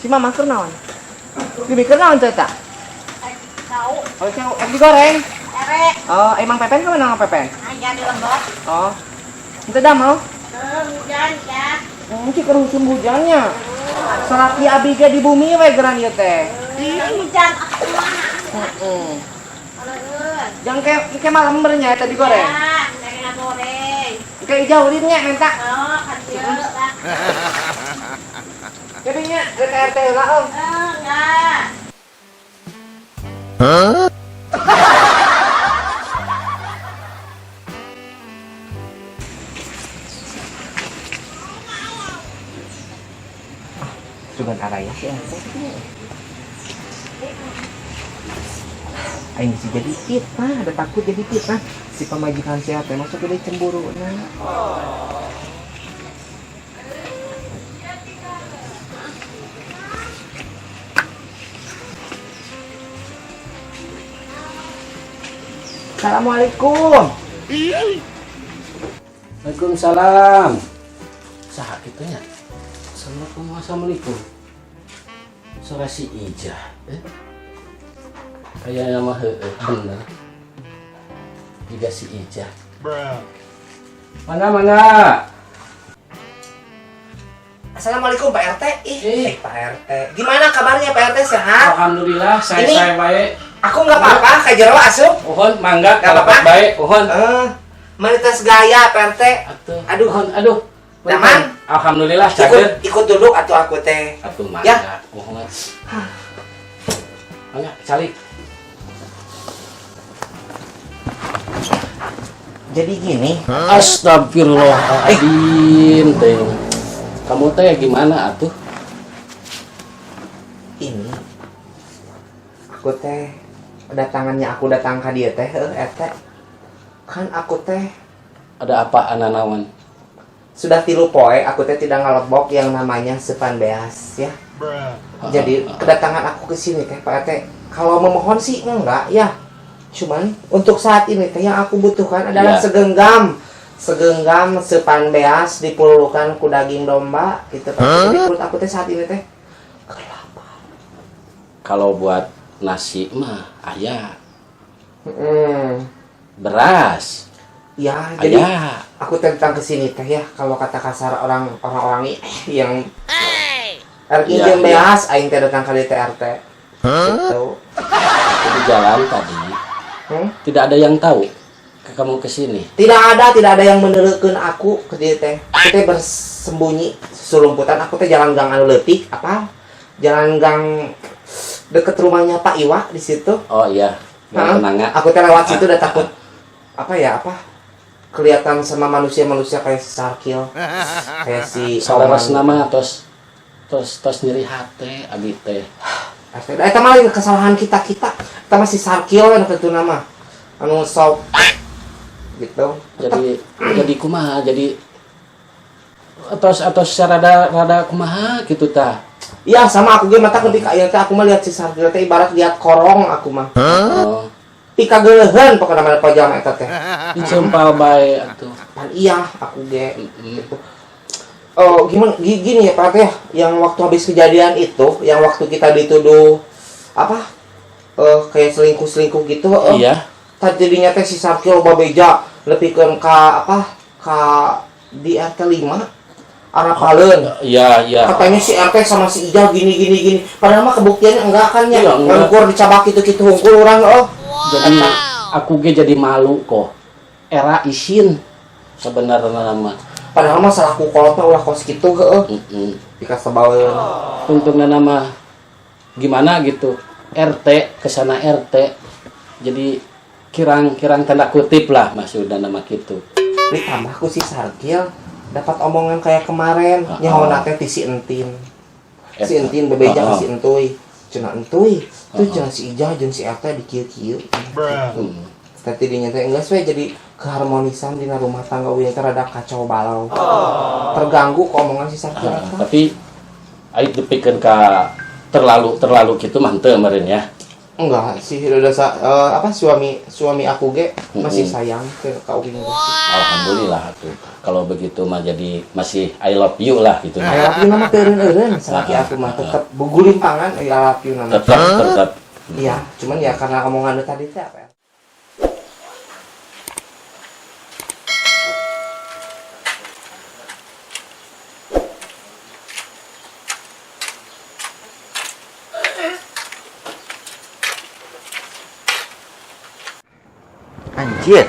Si mama keur naon? Dibikeun naon teh eta? Tahu. Oh, cau, ek digoreng. Erek. Oh, emang Pepen kemana, Mang Pepen? Aya di lembot. Oh. Itu dah mau? Hujan ya. Mungkin keur musim hujannya. Salaki abi ge di bumi we geran ieu teh. Hujan aku mah. Heeh. Jangan kayak kayak malam bernya eta digoreng. Ya, kayak goreng. Kayak ijaurin nya minta. Oh, kan dieu lah. Jadi nya rek RT heula om. Enggak. Sugan araya si RT. Aing bisa jadi fitnah, ada takut jadi fitnah. Si pamajikan sehat teh masuk gede cemburu nah. Assalamualaikum. Waalaikumsalam. Saha kitu nya? Assalamualaikum, assalamualaikum. Suara si Ijah. Eh? Kayaknya mah heueuh bener. Juga si Ijah. Mana mana? Assalamualaikum, Pak RT. Ih, Eh. Pak RT. Gimana kabarnya, Pak RT, sehat? Alhamdulillah saya Ini- saya baik. Aku nggak apa-apa, kayak jero asup. Uhun mangga. Nggak apa-apa? Baik, uhun. Eh, manitas gaya, Pak RT. Atuh. Aduh. Uhun, aduh. Daman? Alhamdulillah Ikut cager. ikut duduk atau aku teh. Atuh mangga. Ya. Uhun. Mangga, calik. Jadi gini, Astagfirullahaladzim teh. Kamu teh gimana atuh? Ini aku teh datangannya, aku datang ke dia teh, RT. Kan aku teh Ada apa ananawan? Sudah 3 poe aku teh tidak ngalebok yang namanya sepan beas ya. Jadi kedatangan aku ke sini teh, Pak RT, kalau memohon sih enggak ya. Cuman untuk saat ini teh yang aku butuhkan adalah segenggam segenggam sepan beas dipulukan ku daging domba gitu, Pak. Jadi perut aku teh saat ini teh kelapa. Kalau buat nasi mah aya, beras Ya, jadi aya. Aku tentang ke sini teh ya, kalau kata kasar orang orang-orang yang erek injem beas, aing teh datang ke DTRT. Gitu. Aku di jalan tadi tidak ada yang tahu ke kamu ke sini. Tidak ada, tidak ada yang menerekeun aku ke dieu teh. Aku teh bersembunyi surumputan, aku teh jalan gang anu leutik apa? Jalan gang deket rumahnya Pak Iwa di situ. Oh iya, Hah? Gang Kenanga. Aku teh lewat situ udah takut apa ya, apa? Kelihatan sama manusia-manusia kayak si Sarkil, kayak si Salaras Oman. nama tos tos tos nyeri hate abi teh. Eta mah lain kesalahan kita kita. Eta mah si Sarkil kan itu nama. Anu sok gitu. Jadi kumaha, jadi atos atos rada rada kumaha gitu tah. Iya, sama aku ge mata lebih ka ieu teh, aku mah lihat si Sarkil teh ibarat lihat korong aku mah. Oh, Pikageuleuheun pokona mah jalma eta teh. Dicempal bae atuh. Pan iya aku ge gitu. Oh, gimana gini ya, Pak, ya, yang waktu habis kejadian itu, yang waktu kita dituduh apa? Kayak selingkuh-selingkuh gitu, Tadinya teh si Sarkil babeja lebih ke apa? Ka di RT 5 arapaleun. Iya. Katanya si RT sama si Ijal gini gini gini. Padahal mah kebuktiannya enggak kan ya. Iya, enggak. Nganggur dicabak gitu-gitu hungkul orang oh. Jadi aku ge jadi malu kok. Era isin sebenarnya mah. Padahal mah salah ku kolot mah ulah kos kitu heueuh. Dikasebaeun. Untungnya nama gimana gitu. RT kesana RT. Jadi kirang-kirang tanda kutip lah maksudnya nama gitu. Ditambah ku si Sarkil dapat omongan kayak kemarin nyaho teh ti si Entin. Si Entin bebeja ka si Entuy. Cenah Entuy, tuh cenah si Ijal jeung si RT di kieu-kieu. Tadi dinya teh geus we jadi keharmonisan dina rumah tangga uing teh rada kacau balau. Terganggu ku omongan si Sarkil eta. Tapi aing dipikeun ka terlalu terlalu gitu mah henteu meureun ya. Enggak sih, udah apa suami suami aku ge masih sayang ke Kak Uking teh. Alhamdulillah tuh. Kalau begitu mah jadi masih I love you lah gitu. I love you nama teu eureun-eureun, salaki aku mah tetep bugulimpangan I love you nama. Tetap tetap. Iya, cuman ya karena omongan lu tadi teh apa ya? Anjir.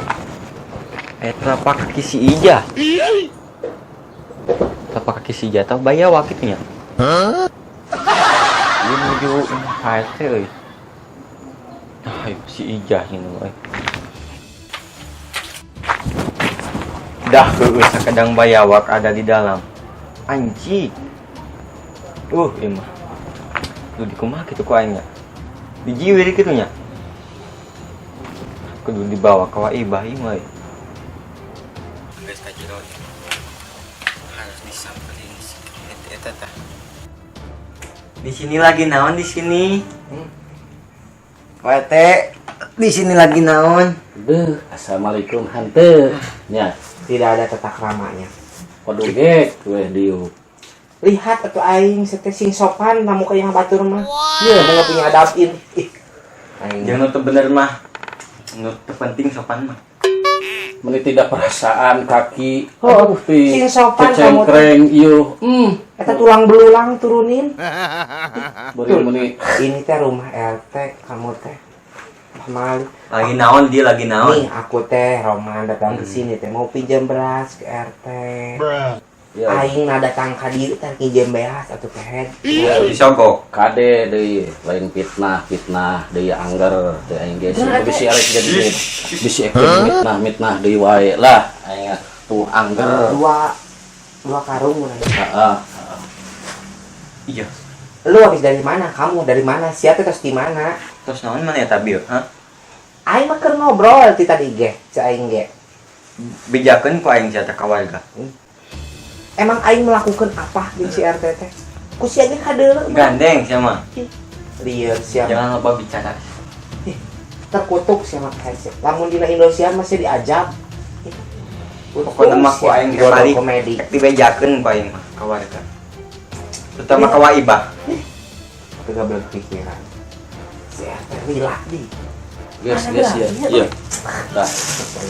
Telapak kaki si Ija. Telapak kaki si Ija tau bayawak kitu nya. Ieu menuju imah Pak RT euy. Nah, ieu si Ija ini euy. Dah heueuh sakadang bayawak ada di dalam. Anjing. Ieu mah. Duh, dikumaha kitu ku aing nya. Dijiwir kitu nya. Kudu dibawa ke Waibah ieu mah. Geus ka jero harus disamperin si eta tah. Di sini lagi naon di sini? Pak RT, di sini lagi naon? Beuh, assalamualaikum hante. Nya, Tidak ada tata keramanya. Waduh gek weh dieu. Lihat atuh aing teh sing sopan tamu ka yang batur mah. Iya, mau nggak punya adabin. Ih. Aing. Jangan nutup bener mah. Nu teu penting sopan mah. Meni tidak perasaan kaki. Oh, Aduh, ti sing sopan kamu teh. cecengkreng ieu. Eta tulang belulang turunin. Beri meni Ini teh rumah RT kamu teh. Pamali. Lagi naon dia lagi naon? Nih aku teh Roman datang ke sini teh mau pinjam beras ke RT. Ya, Aing na datang ka dieu teh pinjam beas atuh teh. Ya, Disogok. Kade deui lain fitnah fitnah deui angger teh aing ge sih bisi arek jadi bisi ek jadi mitnah mitnah deui wae lah aing tuh angger. Dua dua karung mun. Heeh. Iya. Lu habis dari mana? Kamu dari mana? Siapa terus di mana? Terus naon mana eta bieu? Hah? Aing mah keur ngobrol ti tadi ge, cek aing ge. Bejakeun ku aing sia teh ka warga. Emang aing melakukan apa di si RT teh? Ku sia ge kadeuleu. Gandeng sia mah. Lieur sia. Jangan lupa bicara. Ih, terkutuk sia mah kayak sia. Lamun dina Indonesia masih diajab. Ih, Pokoknya mah ku aing jodoh balik komedi. Dibejakeun ku aing mah ka warga. Terutama ka Waibah. Tapi gak berpikiran. Si RT lila di. Geus geus ya. Iya. Dah,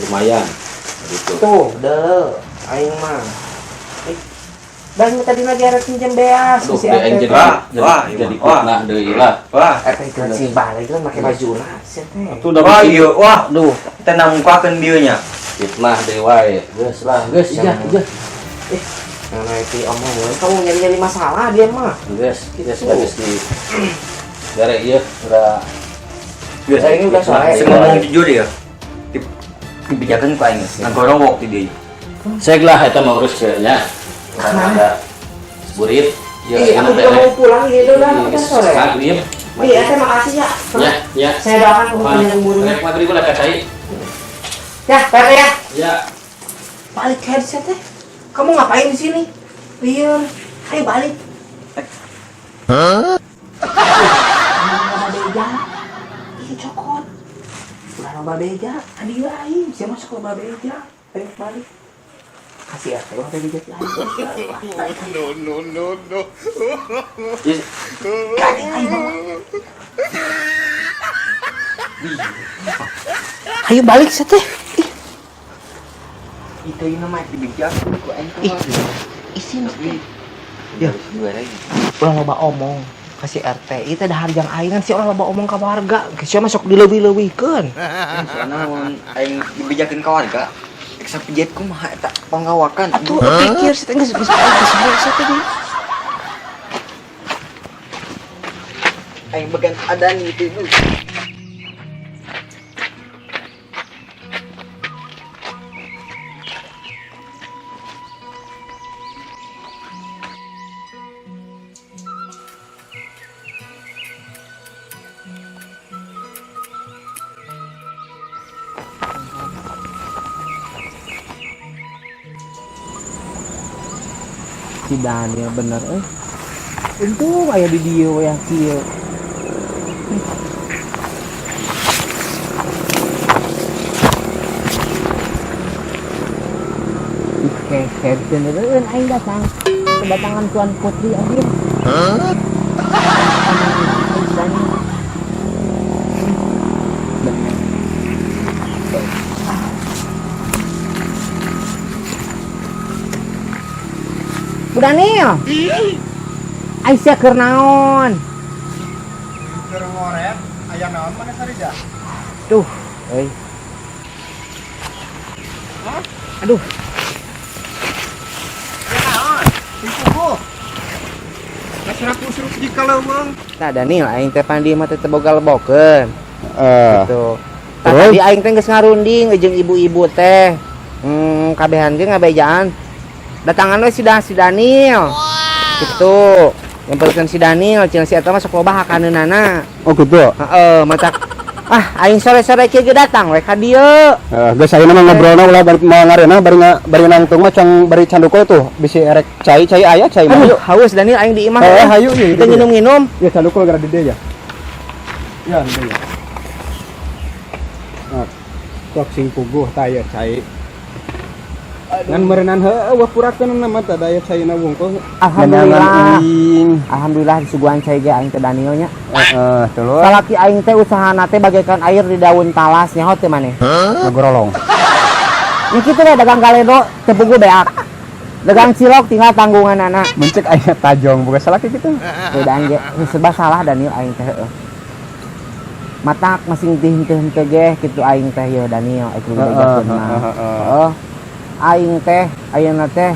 lumayan gitu. Tuh, deh, aing mah. Dan tadi lagi ada pinjam beas Aduh, si deui aing RT. jadi Wah, jadi wah, iya jadi mah. Wah. fitnah deui lah. Wah, RT kan sing balik kan make baju lah si teh. Atuh udah wah bikin ieu, wah. Aduh, Tenang mukakeun bieu nya. fitnah deui wae. Geus lah, geus ijah ijah. Nah, itu omong, kamu nyari-nyari masalah dia mah. Geus, geus geus di Gare ieu udah Geus Saya ini udah sore. Sing ngomong jujur ya. Dibejakeun ku aing. Ngagorowok ti dieu. Seg lah eta mah urus nya. Urang ada burit. Ya, Ih, aku juga mau pulang gitu lah, udah sore. Maghrib. Iya, terima kasih ya. Ya, ya. Saya doakan kamu panjang umurnya. Rek maghrib lah kacai. Ya, Pak ya. Ya. Balik headset teh. Kamu ngapain di sini? Liar. Ayo balik. Hah? Loba beja. Ih, cokot. Ulah loba beja. Adi aing, sia masuk loba beja. Ayo balik. Kasih ya, loba beja ti aing. No, no, no, no. Gandeng aing bawa. Ayo balik sia teh. Ih, Itu ini mah dibejakeun ku aing. ih. Isin teh. Ya, dua lagi. Ulah loba omong ka si RT. Ieu teh dahar jang aing kan si ulah loba omong ka warga. Sia masuk dileuwih-leuwihkeun. Soalna mun aing dibejakeun ka warga, rek sapijet kumaha eta panggawakan. Atuh pikir si teh geus geus geus geus teh di. Aing bagian adan gitu itu. Si Daniel bener Untung aya di dieu we kieu. Ih, kehed beneran aing datang. Kedatangan Tuan Putri anjir. Hah? Bener. Bu Daniel. Aisyah keur naon? Keur ngoret, aya naon mana Sarija? Duh, euy. Aduh, Aya naon? Sing puguh. Kasrak-kusruk di kaleuweung. Tah Daniel aing teh pan di mah teh teu boga lebokeun. Gitu. Tah Terus? tadi aing teh geus ngarunding jeung ibu-ibu teh. Kabehan ge ngabejaan. Datangan we si si Daniel. Gitu. Yang penting si Daniel, cenah si eta mah sok loba hakaneunana. Oh gitu. Heeh, matak ah aing sore-sore kieu ge datang we ka dieu. Geus ayeuna mah ngobrolna ulah bari moal ngareunah bari bari nangtung mah cang bari candukul tuh bisi erek cai cai aya cai mah. Aduh, haus Daniel aing di imah. Eh, hayu ieu. Kita nginum-nginum. Ya candukul gara di dieu ya. Ya, di dieu ya. Nah, kok sing puguh tah aya cai. Ngan meureunan heueuh wah purakeun mah tah aya caina wungkul. Alhamdulillah. Uing. Alhamdulillah disuguhan cai ge aing teh Daniel nya. Heeh, terus Salaki aing teh usahana teh bagaikan air di daun talas nyaho teh maneh. Ngagorolong. Ya kitu we dagang galedo teu puguh beak. Dagang cilok tinggal tanggungan anak. Mencek aya tajong boga salaki kitu. Beda ge serba salah Daniel aing teh heueuh. Matak masing teh henteu henteu ge kitu aing teh yeuh Daniel aing kudu bejakeun mah. Heeh. Aing teh ayeuna teh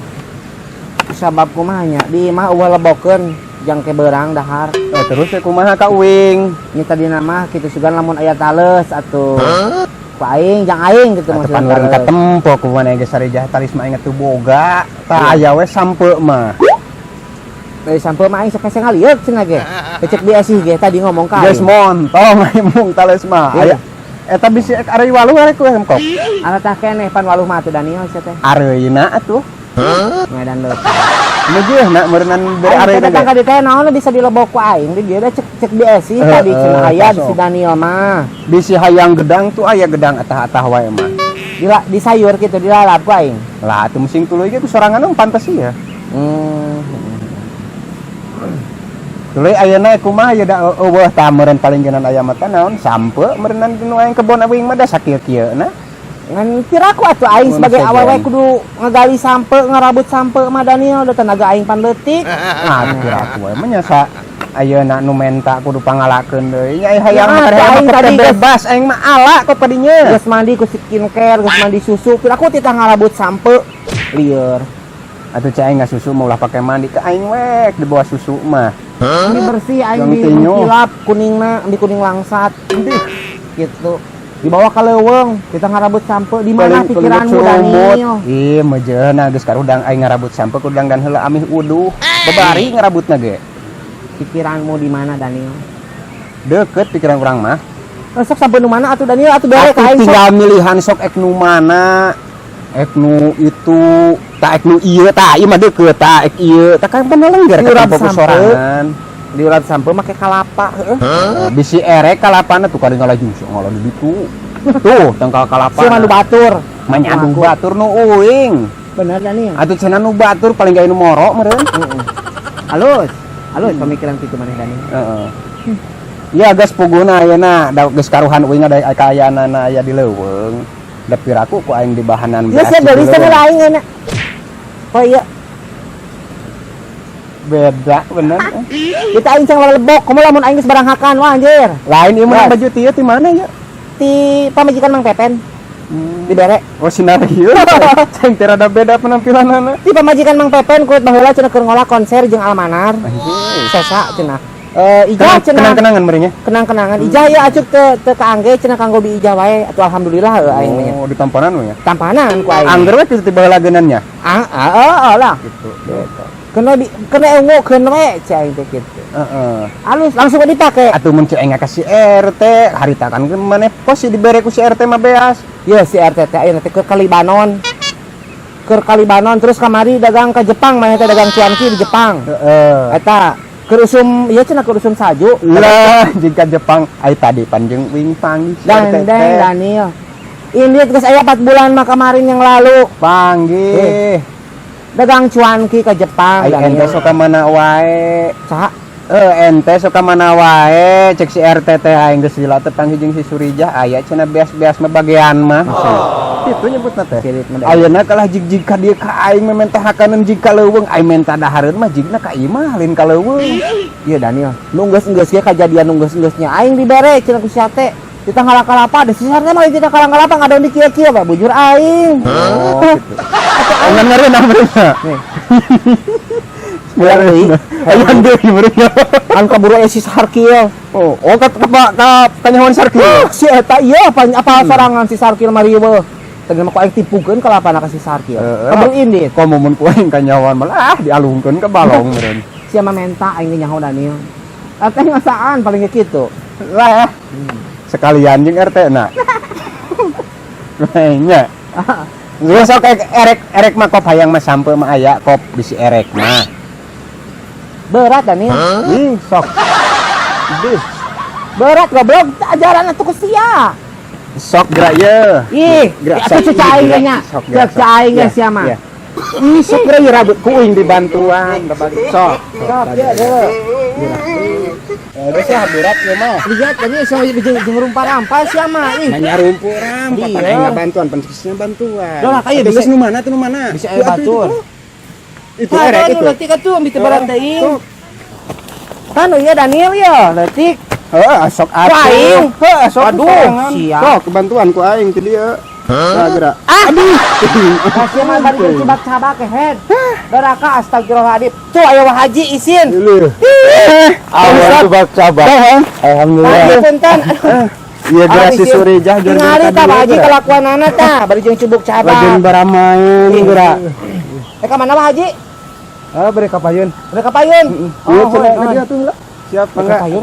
sabab kumaha nya di imah eueuh lebokeun jangke beurang dahar. Terus teh kumaha ka uing? Nya tadina mah kitu sugan lamun aya tales atuh. Ku aing jang aing gitu Atuh maksudna pan urang tales. katempo ku maneh geus sarijah talis mah aing teu boga. Tah aya we sampe mah. Dari sampe mah aing sok hese ngalieuk cenah ge. Cek biasi ge tadi ngomong ka Geus aing. montong aing mung tales mah. Iya. Aya eta bisi areuy waluh arek ku kok. Ana tah keneh pan waluh mah atuh Daniel sia teh. Areuy-na atuh. Medan leutik. Meujeuhna meureunnan bere Aing areuy teh datang ka dieu teh naon bisa dilebok ku aing di dieu cek cek biasi tadi cenah aya si Daniel mah. Bisi hayang gedang tuh aya gedang atah-atah wae mah. Di sayur kitu dilalap ku aing. Lah atuh musing tuluy ge ku sorangan mah pantes ya. Tuluy ayeuna kumaha ya da eueuh tah meureun paling geunan aya mah teh naon sampe meureunnan nu aing kebon aing mah da sakieu-kieu na. Ngan piraku atuh aing Mun sebagai sejen. awewe kudu ngegali sampe ngarabut sampe mah Daniel da tenaga aing pan leutik. Nah, atuh piraku we mah nya sa ayeuna nu menta kudu pangalakeun deui nya hayang Ya, mah atuh aing tadi bebas aing mah ala kok padinya. Geus mandi ku skincare, geus mandi susu, piraku titah ngarabut sampe lieur. Atuh cai aing ngasusu mah ulah pake mandi ke aing wek di bawah susu mah. Ini bersih aing Yang di tinyo. kilap kuningna, di kuning langsat. Gitu. Dibawa ke leuweung, kita ngarabut sampe di mana pikiranmu Daniel? Ih, mejeuna geus karudang aing ngarabut sampe kudang dan heula amih uduh. Babari ngarabutna ge. Pikiranmu di mana Daniel? Deket pikiran urang mah. Sok sampe nu mana atuh Daniel atuh bere ka Atuh aing sok. tinggal milihan sok ek nu mana. Ek nu itu, tak ek nu ieu, tah ieu mah deket, tah ek ieu. Tah kan bener lengger Diurap katempo ku sampe. sorangan. Diurap sampe make kalapa heueuh. Bisi erek kalapana tuh kadang ngalah jung ngalah di ditu. Tuh, tangkal kalapa. Sia mah nu batur. Manyadung batur nu uing. Bener Daniel. Atuh cenah nu batur paling gawe nu moro meureun. Heeh. Halus. Halus pemikiran kitu maneh Daniel. Heeh. Ya geus puguna ayeuna da geus karuhan uing ada kaayaanana aya di leuweung. Da piraku ku aing di bahanan Ya sia di geulis teh leuweung. aing enak. Oh iya, Beda bener. kita aing cang lebok, komo lamun aing geus barang hakan wah anjir. Lain ieu mah Yes. baju tieu ti mana ya? Ti pamajikan Mang Pepen. Dibere. Oh sinar ieu. Ceng teh rada beda penampilanana. Ti pamajikan Mang Pepen kuat baheula cenah keur ngolah konser jeung Almanar. Anjir. Sesa cenah. Ijah cenah. Kenang-kenangan meureun nya. Kenang-kenangan ijah ya acuk teu teu kaangge cenah kanggo bi ijah wae atuh alhamdulillah heuh aing mah nya. Oh, ditampanan we nya. Tampanan ku aing. Angger we ti baheula geunannya. Ah, ah, ah, lah. Gitu. Kena bi kena ungu keun we cai aing teh kitu. Heeh. Halus langsung dipake. Atuh mun cai aing ka si RT, harita kan maneh pos si dibere ku si RT mah beas. Ye si RT teh ayeuna teh keur ka Libanon. Keur ka Libanon terus kamari dagang ka Jepang maneh teh dagang cuanki di Jepang. Heeh. Eta keur usum ieu cenah keur usum salju. Lah, jika Jepang ai tadi panjang wing panggih si Dan RT dan teh. Daniel. Ini geus aya 4 bulan mah kemarin yang lalu. Panggih. Dagang cuanki ke Jepang. Ai ente Daniel. sok ka mana wae? Saha? Eh, ente sok ka mana wae? Cek si RT teh aing geus lila teh panggih jeung si Surijah aya cenah beas-beas mah bagean mah. Itu nyebutna teh. Sirit mah. Ayeuna kalah jig-jig ka dieu ka aing menta hakaneun jig ka leuweung, aing menta dahareun mah jigna ka imah lain ka leuweung. Iya Daniel, nu geus-geus ge kajadian nu geus-geusnya aing dibere cenah ku si teh. Kita ngalah kalapa, ada sisarnya mah kita kalang kalapa ngadon di kieu-kieu Pak, bujur aing. Oh, gitu. Ngan ngareunah meureunna. Nih. Hayang deui. Hayang deui meureunna. Kan kaburu aya si Sarkil. Oh, ka ka ka kanyahoan Sarkil. Ah, si eta ieu apa apa sorangan si Sarkil mah riweuh. Tadi mah ku aing tipukeun kalapana ka si Sarkil. Heeh. Kaburu indit. Komo mun ku aing kanyahoan malah ah dialungkeun ke balong meureun. Sia mah menta aing ge nyaho Daniel. Ateh ngasaan paling ge kitu. Lah. Sekalian jeung RT na. Nya. Geus sok erek erek mah kop hayang mah sampe mah aya kop bisi erek mah. Berat Daniel. Ih, sok. Duh, Berat goblok ajaran atuh ku sia. Sok gerak ye. Ih, Gerak, atuh sok. cek aing ge nya. Sok, gerak, Cek sok. aing ge Ya, sia mah. ya. Ih, sok gerak ye rabut ku uing dibantuan, sok. Sok ya deuleu. Eh, geus ya berat ieu mah. Lihat tadi sama jeung rumpah-rampa sia mah. Ih. Nanya rumput rampa, Iya. pan aing ngabantuan, pan geusnya bantuan. Dolah, ka ieu Atuh bisa- geus nu mana tuh nu mana? bisa Tuh, aya atuh, batur. itu. Itu Tah, erek nu itu. leutik atuh ambil teu berat teuing. Sok. Kan ieu Daniel ya, leutik. Heeh, sok atuh. Aing. Heeh, sok Waduh, sorangan. siap. Sok bantuan ku aing ti dieu. Nah, gerak. Ah, Aduh. Kasih mah bari jeung cibak-cabak kehed. Doraka astagfirullahaladzim. Tuh aya Wah Haji isin. Leuh. Awan cabak-cabak. Alhamdulillah. Haji punten. Iya gerak si Surijah jeung Tingali tah Pak Haji kelakuanana tah, bari jeung cubuk Lajeng cabak. baramaen gerak. Eh ka mana Wah Haji? Ah, beri ka payun. Udah ka payun. Iya, Oh, cenah hoi, ka dieu atuh lah. Siap, Ka mangga. payun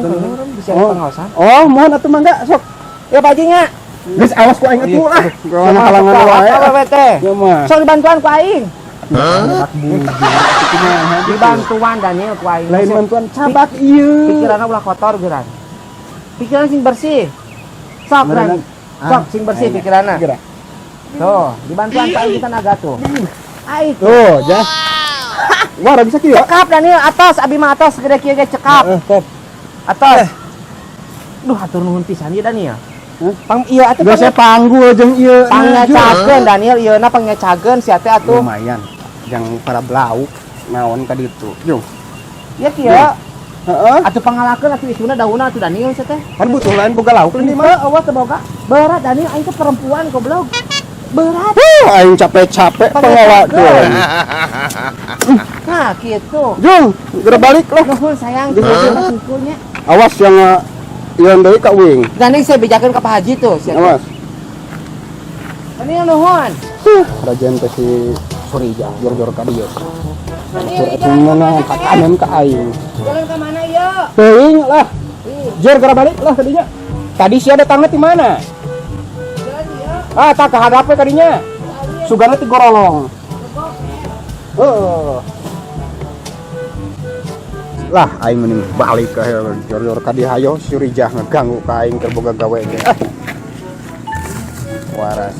bisa Oh. pengawasan. Oh, mohon atuh mangga sok. Ya Pak Haji nya. Geus awas ku aing atuh lah. Kawan halangan wae. Apa we teh? Ieu mah. Sok dibantuan ku aing. Hah? Dibantuan Daniel ku aing. Lain bantuan cabak ieu. Pikiranna ulah kotor geran. Pikiran sing bersih. Sok geran. Sok sing bersih pikiranna. Gerak. Tuh, dibantuan ku aing tenaga tuh. Ai Tuh, jah. Wah, bisa kieu. cekap Daniel atas abi mah atas gede kieu ge cekap. Heeh, top. Atas. Duh, hatur nuhun pisan ieu Daniel. Hah? Pang iya atuh Geus saya panggul jeung ieu. pangyacakeun Daniel ieu na pangyacakeun sia teh atuh. Lumayan. Jang para belauk naon ka ditu. Jung. Ya kieu. Heeh. Atuh pangalakeun atuh isuna daunna atuh Daniel sia teh. Kan butuh lain boga lauk lain di mah. Heuh, eueuh teu boga. Berat Daniel aing teh perempuan goblok. Berat. Huh, aing capek-capek pengawakeun. Nah, kitu. Jung, geura balik lah. Nuhun sayang, kukunya. Awas yang yang deui ka uing. Daniel saya bejakeun ka Pak Haji tuh sia. Awas. Daniel nuhun. Huh, rajen teh si Surijah jor-jor ka dieu. Daniel Jor jalan atuh mana ka ka mana? kanan ka aing. Jalan ka mana ieu? Teuing lah. Jor geura balik lah kadinya. Tadi sia datangna ti mana? Jalan ieu. Ah, tak ka hadap we kadinya. Sugana ti gorolong. Heeh. Lah, aing mending balik ke jor-jor ka dieu hayo Surijah ngeganggu ka aing keur boga gawe ge. Ah. Waras.